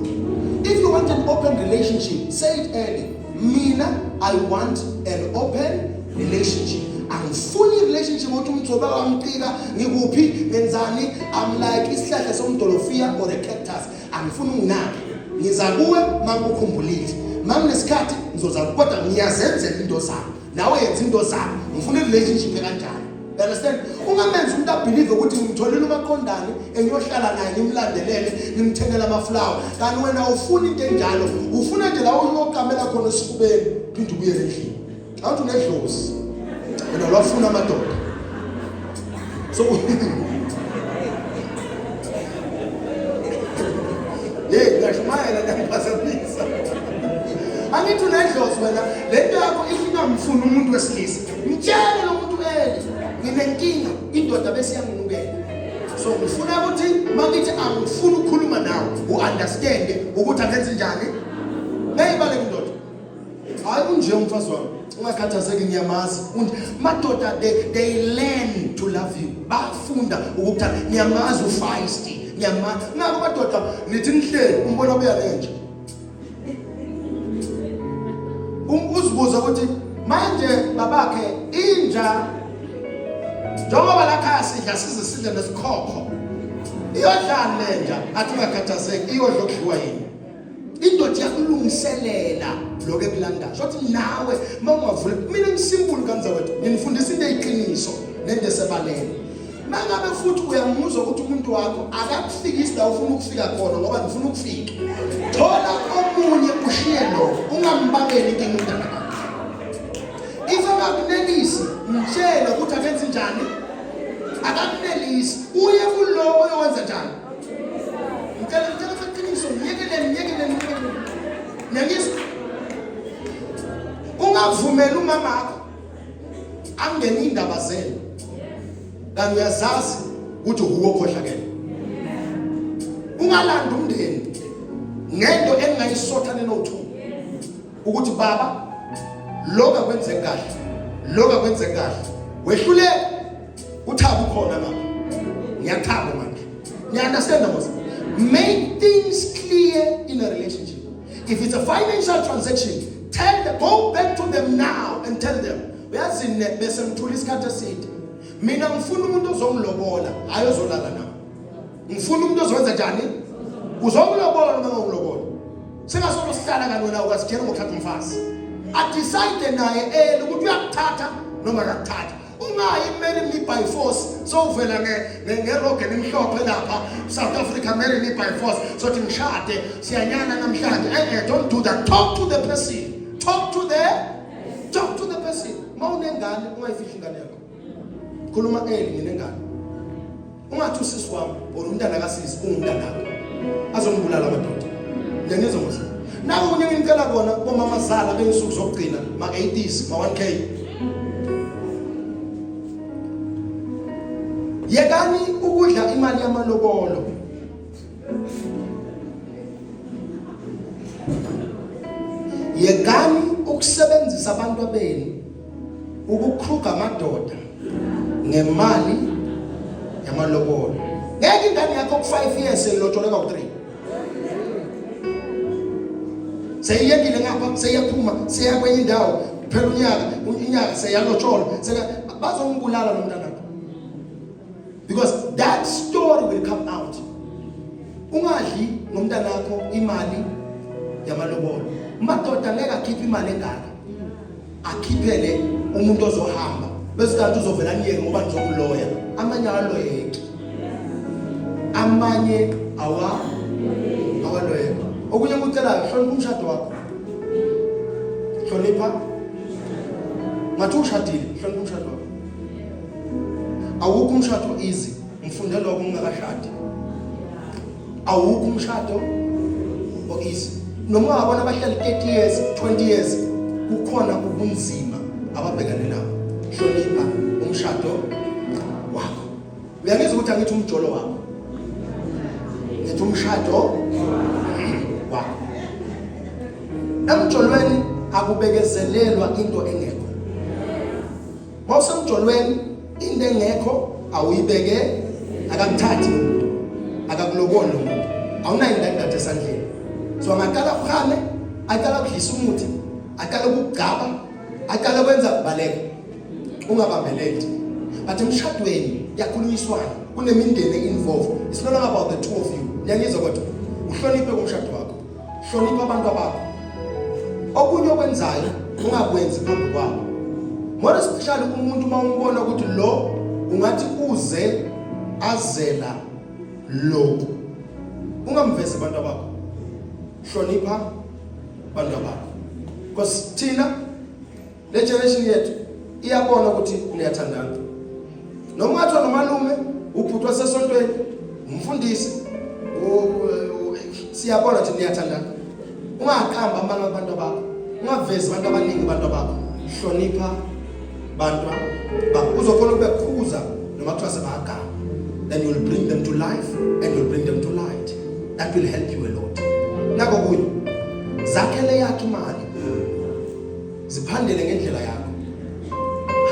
if you want an open relationship, say it early. Mina I want an open relationship. Angifuni relationship ukuthi umgcoba wamcika ngikuphi ngenzani. I'm like isihlahla somdolofiya or a cactus. Angifuni unginake, ngiza kuwe mangikukhumbulile, manginesikhathi ngizoza, kodwa ngiyazenzela into zami, nawe yenza into zakho. Ngifuna i-relationship ekanjani, you understand? Ungamenzi umuntu abhilive ukuthi ngimtholile umaqondane engiyohlala naye, ngimlandelele, ngimthengele amaflawa, kanti wena ufuna into enjalo. Ufuna nje la uyokamela khona esifubeni, phinde ubuyele endlini. Awuthi unedlozi wena, lwafuna amadoda. So hey, ngashumayela, ngiyaphazamisa. Angithi unedlozi wena, le nto yakho ifingamfuni umuntu wesilisa. Mtshele lo muntu eli, nginenkinga, indoda bese iyanginukela, so ngifuna ukuthi mangithi angifuni ukukhuluma nawe, u-understande ukuthi angenzi njani. Ngeke indoda, hayi, unje umfazi wami, ungakhathazeki, ngiyamazi unje. Madoda, they learn to love you, bafunda ukukuthanda. Ngiyamazi u-feisty, ngiyamazi. Ngakho madoda, nithi nihleli, umbona buya nenje, uzibuza ukuthi manje babakhe inja, njengoba la khaya sidla size sidle nesikhokho, iyodlani lenja? Athi ungakhathazeki, iyodla okudliwa yini. Indoda iyakulungiselela lokho ekulandayo. Shothi nawe uma ungavula, mina ngi-simple kanzawethu, nginifundisa into eyiqiniso nento esebaleni. Mangabe futhi uyamuzwa ukuthi umuntu wakho akakufikisi la ufuna ukufika khona, ngoba ngifuna ukufika, thola omunye, ushiye lo, ungambangeli inkinga umntana wakho. If akakunelisi, mtshele ukuthi akenzi njani, akakunelisi, uye kulo oyowenza njani. Ngicela, ngicela iqiniso, ngiyekeleni, ngiyekeleni, ngiyekeleni. Ngiyangizwa. Ungavumeli umamakho angene indaba zenu, kanti uyazazi ukuthi huwo okhohlakele. Ungalanda umndeni ngento engingayisotha neno-two ukuthi baba lokho akwenzeki kahle, lokho akwenzeki kahle, wehluleka, uthaba ukhona ngapha, ngiyathaba manje. Ngiya-understand mos. Make things clear in a relationship. If it's a financial transaction, tell them, go back to them now and tell them, uyazi ne bese ngithula isikhathi eside, mina ngifuna umuntu ozongilobola, hayi ozolala nami. Ngifuna umuntu ozowenza njani, uzongilobola noma ngongilobola, singasolo sihlala kani. Wena ukazitshela ngokuthatha umfazi, a-decide naye ele ukuthi uyakuthatha noma akakuthatha. Ungayi marry me by force, sowuvela ngeroge elimhlophe lapha, South Africa, marry me by force, sothi ngishade, siyanyana namhlanje. Eh, don't do that. Talk to the person, talk to the person. Mawunengane, ungayifihli ingane yakho, khuluma early, nginengane. Ungathi usisi wami or umntana kasisi, ungumntanakho, azongibulala amadoda. Ngiyangizwa mos. Naku kunye ngicela kona komama zala beyinsuku zokugcina, ma-80s, ma-1K, yekani ukudla imali yamalobolo. Yekani ukusebenzisa abantu abenu ukukhruga amadoda ngemali yamalobolo. Ngeke ingane yakho ku-5 years seyilotsholeka ku-3, seyiyekile ngapha, seyiyaphuma, seya kwenye indawo, phela unyaka unyaka seyalotsholwa, bazongibulala lo mntanakho, because that story will come out. Ungadli nomntanakho imali yamalobolo. Madoda, ngeke akhiphe imali engaka akhiphele umuntu ozohamba, bese kanti uzovela niyeke ngoba nizomloya. Amanye awaloyeki, amanye awaloyeki. Okunye ngikucelayo, hlonipha umshado wakho, hlonipha. Ngathi ushadile, hlonipha umshado wakho. Awukho umshado easy, ngifunde lokho ngingakashadi. Awukho umshado o-easy, noma ungabona abahlali 30 years, 20 years, kukhona ubunzima ababhekane nabo. Hlonipha umshado wakho. Uyangizwa ukuthi angithi umjolo wakho, ngithi umshado wakho. Emjolweni akubekezelelwa into engekho. Mawusemjolweni into engekho awuyibeke, akakuthathi umuntu, akakuloboli umuntu, awunayo indandatho esandleni. So angaqala kuhame, aqala kudlisa umuthi, aqala ukugcaba, aqala kwenza, baleka, ungabambeleli. But emshadweni kuyakhulunyiswana, kunemindeni involved. It's no longer about the two of you. Niyangizwa? Kodwa uhloniphe kumshado wakho, hlonipha abantu abakho. Okunye okwenzayo ungakwenzi phambi kwabo, more especially umuntu uma umbona ukuthi lo ungathi uze azela lokhu, ungamvezi abantu abakho. Hlonipha abantu abakho, because thina le generation yethu iyabona ukuthi niyathandana, noma ungathiwa nomalume, ubhuti wasesontweni, umfundisi, siyabona ukuthi niyathandana. Ungaqamba amanga kubantu abakho, ungavezi abantu abaningi abantu abakho. Hlonipha bantu bakho, uzokhona ukubekhuza noma kuthiwa sebaganga. Then you will bring them to life and you'll bring them to light. That will help you a lot. Nako kunye, zakhele yakho imali, ziphandele ngendlela yakho,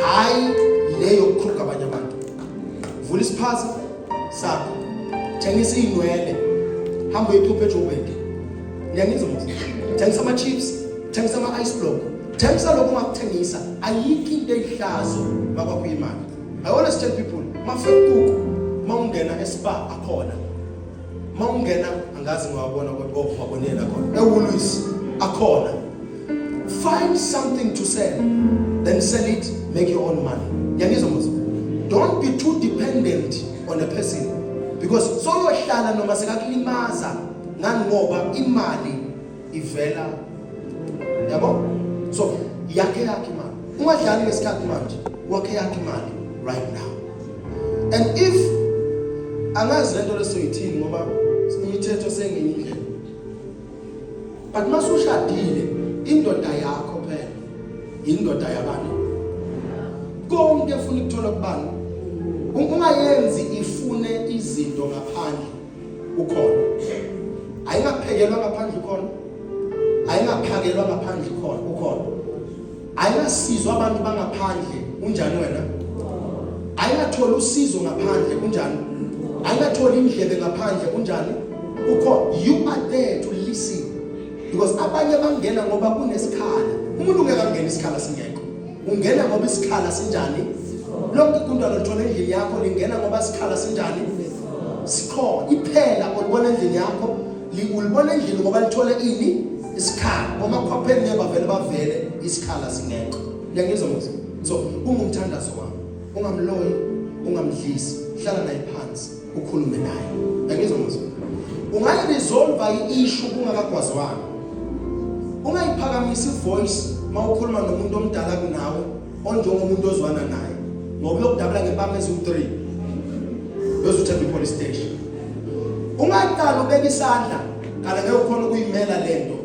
hayi leyo yokukhuluka abanye abantu. Vula isiphaza sakho, thengisa iy'nwele, hamba uyicuphe eJoburg. Ngiyangizwa mos? Thengisa ama-chips, thengisa ama-ice block, thengisa lokhu ungakuthengisa. Ayikho into eyihlazo makwakho imali. I always tell people, mafekuku uma ungena eSpar akhona, uma ungena, angazi ngiwabona kodwa, oh, wabonela khona eWoolies akhona. Find something to sell, then sell it, make your own money. Ngiyangizwa mos? Don't be too dependent on a person, because soyohlala noma sekakulimaza ngani, ngoba imali ivela, yabo. So yakhe yakhe imali, ungadlali ngesikhathi manje, wakhe yakhe imali right now. And if angazi lento lesoyithini, ngoba imithetho sengenye indlela, but masushadile, indoda yakho phela indoda yabani, konke efuna ukuthola kubani. Ungayenzi ifune izinto ngaphandle ukhona. Ayingaphekelwa ngaphandle ukhona, ayingaphakelwa ngaphandle khona ukhona, ayingasizwa abantu bangaphandle unjani wena, ayingathola usizo ngaphandle unjani, ayingathola indlebe ngaphandle unjani ukhona. You are there to listen, because abanye bangena ngoba kunesikhala. Umuntu ngeke angene isikhala singekho, ungena ngoba isikhala sinjani. Lonke igundwane olithola endlini yakho lingena ngoba isikhala sinjani, sikhona. Iphela olibona endlini yakho ulibona endlini ngoba lithole ini, isikhala. Ngomakhwapheni ngeke bavele bavele isikhala singekho. Ngiyangizwa mos? So kungumthandazo wami, ungamloyi, ungamdlisi, hlala naye phansi, ukhulume naye. Ngiyangizwa mos? Ungayiresolve i-issue kungakagwazwana. Ungayiphakamisi ivoice mawukhuluma nomuntu omdala kunawe, onjengomuntu ozwana naye, ngoba uyokudabula ngempama eziwu-3 bese uthemba i-police station. Ungaqala ubeka isandla kana ngeke ukhona ukuyimela lento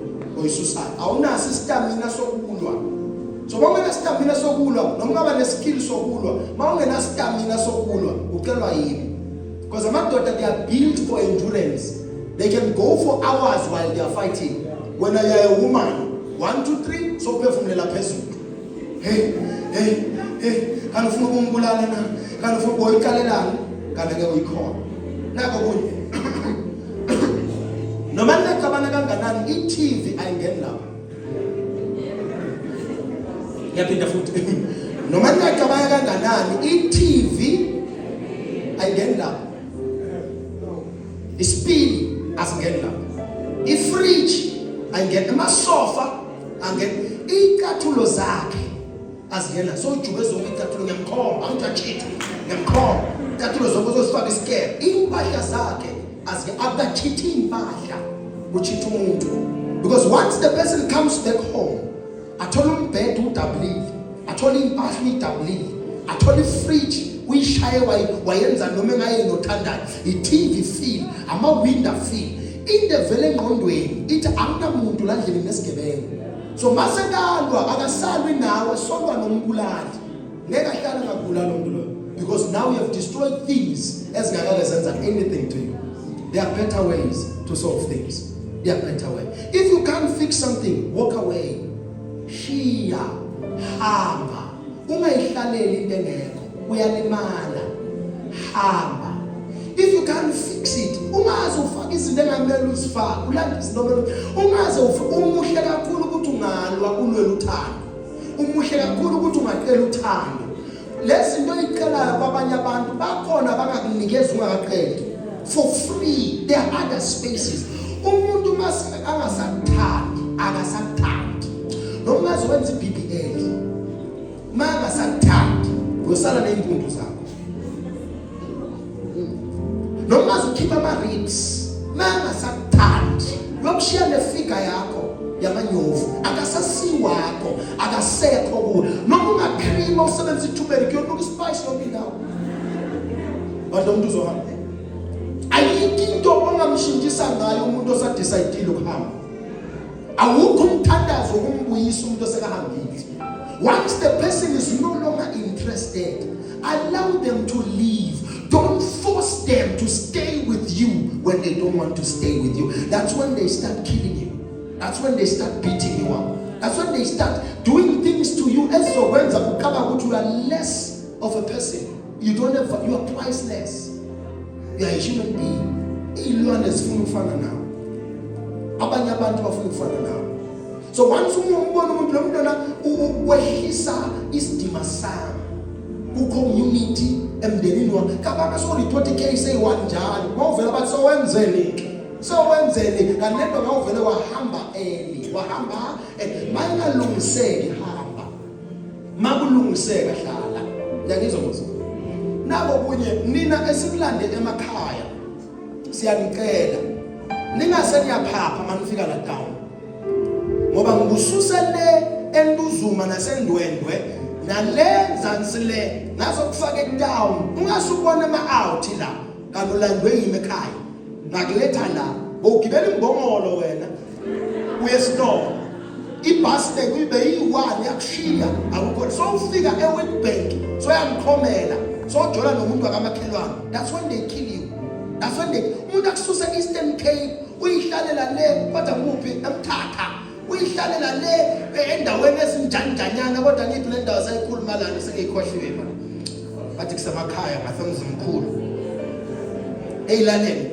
oyisusayo, awunaso istamina sokulwa. So uma ungenastamina sokulwa, noma ungaba neskill sokulwa, uma ungenastamina sokulwa, ucelwa yini? Because amadoda, they are built for endurance. They can go for hours while they are fighting. When you are a woman, 1 2 3, sophefumulela phezulu. Hey, hey, hey, kanti ufuna ukungibulala na? Kanti ufuna uyiqalelani? Kanti ngeke uyikhona. Nako kunye, noma ningaxabana kanganani, i-TV ayingeni lapha. Ngiyaphinda futhi, noma ningacabanga kanganani, i-TV ayingeni lapha, isipili asingeni lapha, ifridge ayingeni, amasofa angeni, icathulo zakhe azingena. So ujube zonke icathulo, ngiyamkhomba, angithi ngiyamkhomba, icathulo zonke uzozifaka isikele. Impahla zakhe azike, akachithi impahla, uchitha umuntu, because once the person comes back home, athola umbhede udabulile, athola impahla uyidabulile, athola ifridge uyishaye wayenza noma engayeni othandayo, i-TV feel, ama-window feel, into evele engqondweni ithi akunamuntu la ndlini nesigebengu. So mase kalwa, akasalwi nawe, solwa nombulali. Ngeke ahlale ngakubulala umuntu loyo because now you have destroyed things ezingakake zenza anything to you. There are better ways to solve things. There are better way. If you can't fix something, walk away. Shiya, hamba. Ungayihlaleli into engekho, uyalimala. Hamba. If you can't fix it, ungaze ufake izinto engamele uzifake, ulande izinto omele ungaze umuhle kakhulu ukuthi ungalwa ulwele uthando. Umuhle kakhulu ukuthi ungacela uthando. Lezi zinto oyicelayo kwabanye abantu bakhona abangakunikeza ungakaqedi for free. There are other spaces. Umuntu mase angasakuthandi, akasakuthandi. Noma ungaze wenze i-BBL, uma angasakuthandi, uyosala ney'mpundu zakho. Noma ungaze ukhiphe ama-ribs, uma angasakuthandi, uyokushiya nefiga yakho yamanyovu, akasasiwakho, akasekho kuwe. Noma ungacreama usebenzisa i-turmeric, uyonuka ispice yonke indawo. But lo muntu uzohamba. Ayikho into ongamshintshisa ngayo umuntu osadecide ukuhamba. Awukho umthandazo wokumbuyisa umuntu osekahambile. Once the person is no longer interested, allow them to leave. Don't force them to stay with you when they don't want to stay with you. That's when they start killing you. That's when they start beating you up. That's when they start doing things to you ezizokwenza ucabanga ukuthi you are less of a person. You don't have, you are priceless. You are a human being. Iy'lwane zifuna ukufana nawe. Abanye abantu bafuna ukufana nawe. So once umbona umuntu lo muntu lona wehlisa isidima sami ku-community emndenini wami, cabanga so-report icase eyi-one njalo mawuvela bathi sowenzeni ke, sowenzeni kanti lento ngawuvele wahamba early, wahamba mayingalungiseki hamba, makulungiseka hlala. Ngiyangizwa mos? Nako kunye nina esikulande emakhaya, siyanicela ningase niyaphapha manifika la town, ngoba ngikususe le eNtuzuma naseNdwendwe nale nzansi le ngazokufaka etown, ungasubona ama out la kanti ulandwe yimi ekhaya ngakuletha la, bowugibela imbongolo wena uye esitolo, ibhasi bekuyibe iyi-one yakushiya akukho. So ufika eWitbank soyangikhomela sojola nomuntu wakamakhelwane. That's when they kill you. That's when they umuntu akususe Eastern Cape uyihlalela le, kodwa kuphi eMthatha uyihlalela le endaweni ezinjanjanyana, kodwa ngiphi le ndawo sayikhuluma lana sengiyikhohliwe manje, bathi kusemakhaya ngasemzimkhulu eyilaleni,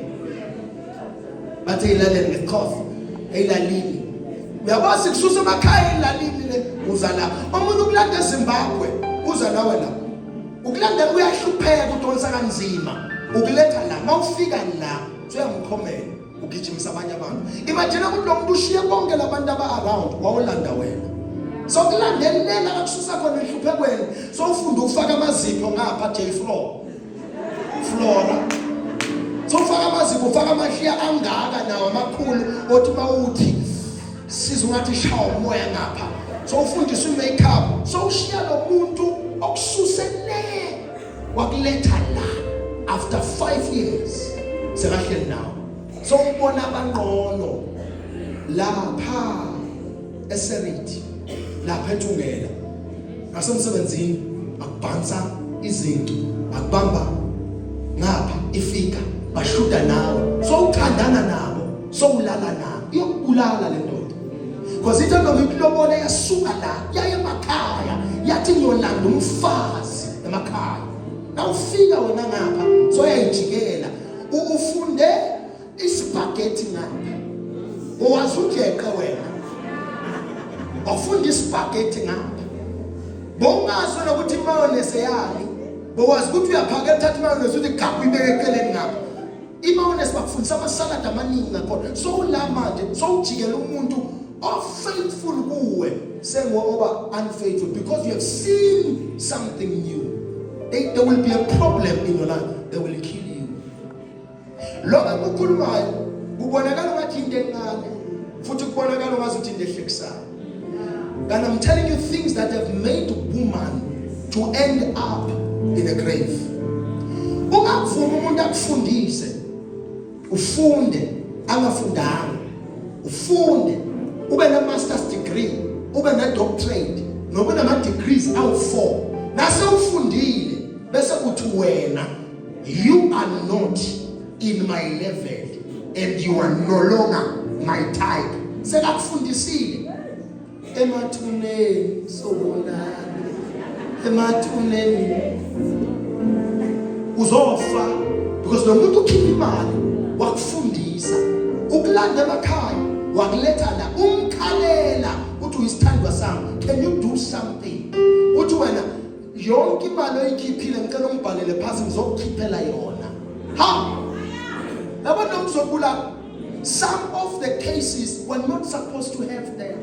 bathi eyilaleni ngesiXhosa eyilalini. Uyabona sikususa emakhaya eyilalini le uza la, omunye ukulanda eZimbabwe uza nawe la, ukulandela uyahlupheka udonsa kanzima ukuletha la, mawufika la usuyamkhomela ugijimisa abanye abantu. Imagine ukuthi lo muntu ushiye bonke labantu aba around wawulanda wena, so kulandelela akususa khona enhluphekweni, so ufunda ukufaka amazipho ngapha J floor Flora, so ufaka amazipho, ufaka amashiya angaka nawo amakhulu, othi mawuthi siza ungathi shawa umoya ngapha, so ufundisa i-makeup, so ushiya lo muntu okususe le wakuletha la after 5 years sekahleli nawo, so ubona abangqono lapha eSeriti lapha eThungela ngasemsebenzini, bakubhansa izinto, bakubamba ngapha ifika bashuda nawe, so uthandana nabo, so ulala nabo, iyokubulala le ndoda because into noma ikulobole yasuka la yaye emakhaya yathi ngiyolanda umfazi emakhaya, nawufika wena ngapha soyayijikela, ufunde ispaghetti ngapha, owazi ujeqe wena wafunda ispaghetti ngapha, bowungazi nokuthi imayonese yani, bowazi ukuthi uyaphakela uthatha imayonese uthi gabhu ibeke eceleni ngapha. Imayonese bakufundisa amasaladi amaningi ngakhona, so la manje sowujikela umuntu o-faithful kuwe sengoba unfaithful because you have seen something new. There will be a problem in your life. They will kill you. Lokho akukhulumayo kubonakala ngathi into encane futhi kubonakala ngathi into ehlekisayo. And I'm telling you things that have made woman to end up in a grave. Ungavumi umuntu akufundise, ufunde angafundanga, ufunde ube ne masters degree, ube ne doctorate, noba nama degrees awu4. Nase ufundile bese uthi wena, you are not in my level and you are no longer my type. Sekakufundisile emathuneni, sobonana emathuneni, uzofa, because lo muntu ukhipha imali, wakufundisa, ukulanda emakhaya, wakuletha la, umkhalela uthi uyisithandwa sami, can you do something? Uthi wena yonke imali oyikhiphile ngicela ungibhalele phasi, ngizokukhiphela yona. Ha, yabo, noma uzobulala. Some of the cases were not supposed to have them.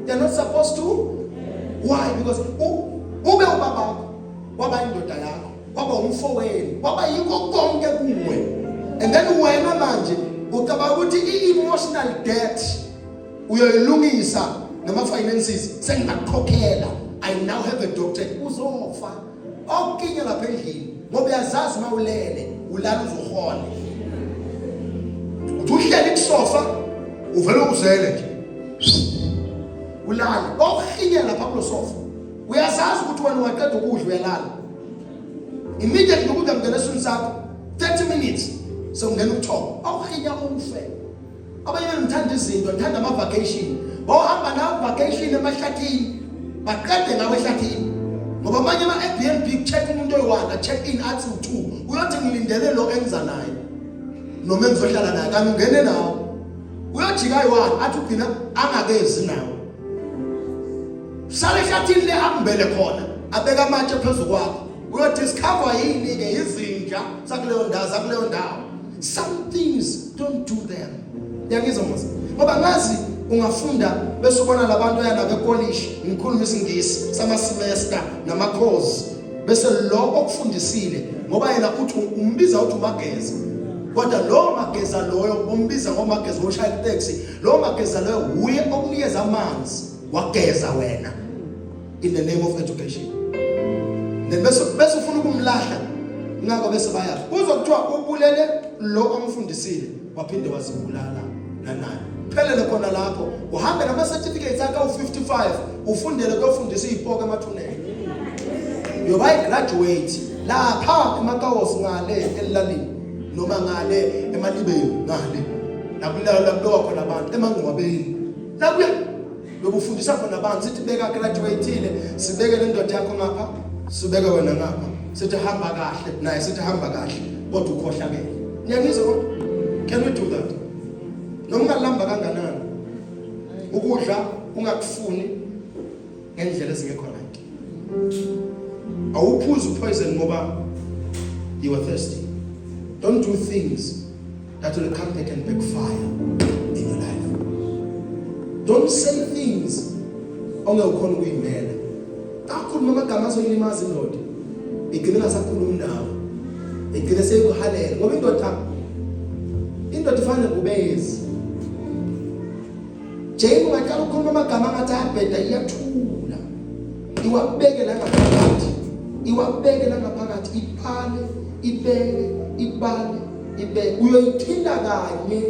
They're not supposed to. Why? Because ube ubabakho, waba indoda yakho, waba umfowenu, waba yikho konke kuwe, and then wena manje ucabanga ukuthi i-emotional debt uyoyilungisa nama-finances. Sengingakukhokhela, I now have a doctorate. Uzofa okukinye lapha endlini, ngoba uyazazi uma ulele ulala uzohona. Uthi uhleli kusofa, uvele uzele nje, ulale okuhinye lapha kulo sofa. Uyazazi ukuthi wena ungaqeda ukudla uyalala immediately. Ukudla kungena esiswini sakho, 30 minutes sekungena ubuthongo, awuhinya ufe. Abanye bengithanda izinto, ngithanda ama-vacation, bawuhamba nawo vacation emahlathini, baqede ngawo ehlathini, ngoba amanye ama-Airbnb check umuntu oyi-one, check in athi u-two, uyothi ngilindele lo engiza naye noma engizohlala naye, kanti ungene nawo, uyojika ayi-one, athi ugcina angakezi nawo. Sale ehlathini le, akumbele khona, abeka amatshe phezu kwakho, uyodiscover yini-ke? Izinja sakuleyo ndawo, zakuleyo ndawo. Some things, don't do them. Yangizwa mos? Ngoba ngazi ungafunda bese ubona labantu oya nabo ekolishi, ngikhuluma isiNgisi sama-semester nama-course, bese lo okufundisile, ngoba yena uthi umbiza uthi umageza, kodwa lo mageza loyo umbiza ngomageza oshaya itaxi, lo mageza loyo uye okunikeza amanzi wageza wena in the name of education. Then bese ufuna ukumlahla ngakho, bese baya kuzokuthiwa ubulele lo amfundisile, waphinde wazibulala nanaye. Phelele khona lapho, uhambe nama certificates akhe u55, ufundele kuyofundisa izipoko emathuneni. Yoba graduate lapha eMakawosi ngale elalini, noma ngale emalibeni, ngale nakulala lakulowa khona abantu emangcwabeni, nakuya lokufundisa khona abantu. Sithi beka graduateile, sibeke le ndoda yakho ngapha, sibeke wena ngapha, sithi hamba kahle naye, sithi hamba kahle, kodwa ukhohlakele. Niyangizwa? Kodwa can we do that? Noma ungalamba kanganani, ukudla ungakufuni ngendlela ezingekho right, awuphuzi poison ngoba you are thirsty. Don't do things that will come back and backfire in your life. Don't say things ongewukhona ukuyimela. Kakhuluma amagama azoyilimaza indoda, igcine ngasakhulumi nawe, igcine seyikuhalela, ngoba indoda ifana nebhubezi. Jane, ungaqala ukukhuluma amagama angathi ayabheda, iyathula, iwabeke la ngaphakathi, iwabeke la ngaphakathi, ibale, ibeke, ibale, ibeke. Uyoyithinta kanye,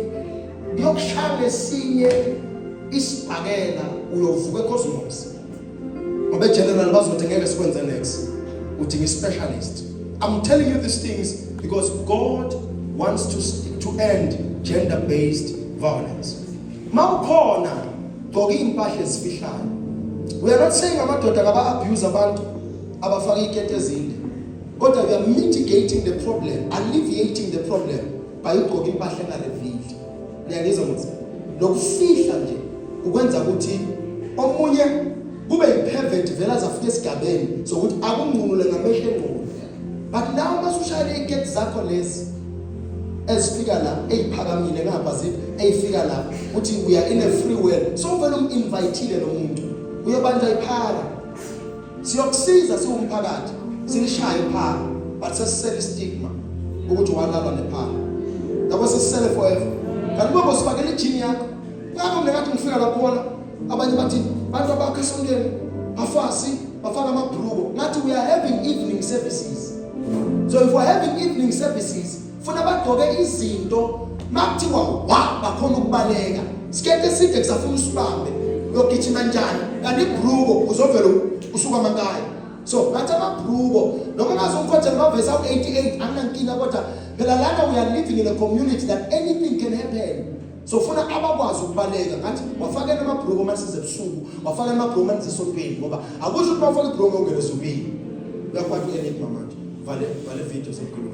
iyokushaya ngesinye isibhakela, uyovuka ecosmos, ngoba general bazothi ngeke sikwenze next, udinga i-specialist. I'm telling you these things because God wants to end gender based violence. Mawukhona, gqoka iy'mpahla ezifihlayo. We are not saying amadoda ngaba-abuse abantu abafaka iy'keti ezinde, kodwa we are mitigating the problem, alleviating the problem by ugqoka impahla engareveali. Niyangizwa mos? Lokufihla nje ukwenza ukuthi omunye kube yi-pervert vele azafika esigabeni sokuthi akungcunule ngamehlo engqondo. But la uma usushayela iy'keti zakho lezi ezifika la, eyiphakamile ngapha, ziphi eyifika la, uthi we are in a free world, so vele um-invitile lo muntu, uyobanjwa iphara. Siyokusiza siwumphakathi, silishaye iphara, but sesisele istigma ukuthi walala nephara, yabo, sesisele forever. Kanti bobo sifakele ijini yakho ngakho. Mina ngathi ngifika laphona, abanye bathi bantu abakho esontweni bafasi bafaka amabhruko. Ngathi we are having evening services, so if we are having evening services, funa bagqoke izinto makuthiwa wa bakhona ukubaleka. Sikete eside kusafuna usibambe, uyogijima njani? Kanti ibhruko uzovela usuka amakhaya. So ngathi amabhruko noma ungaze ungikhothe ngamavesi awu-88, anginankinga, kodwa phela lana we are living in a community that anything can happen. So funa abakwazi ukubaleka. Ngathi wafakela amabhruko uma size ebusuku, wafakela amabhruko uma nize esontweni, ngoba akusho ukuthi uma ufaka ibhruko ungene ezulwini. Uyakwazi u-enigma manje. Vale, vale video, sekukhuluma.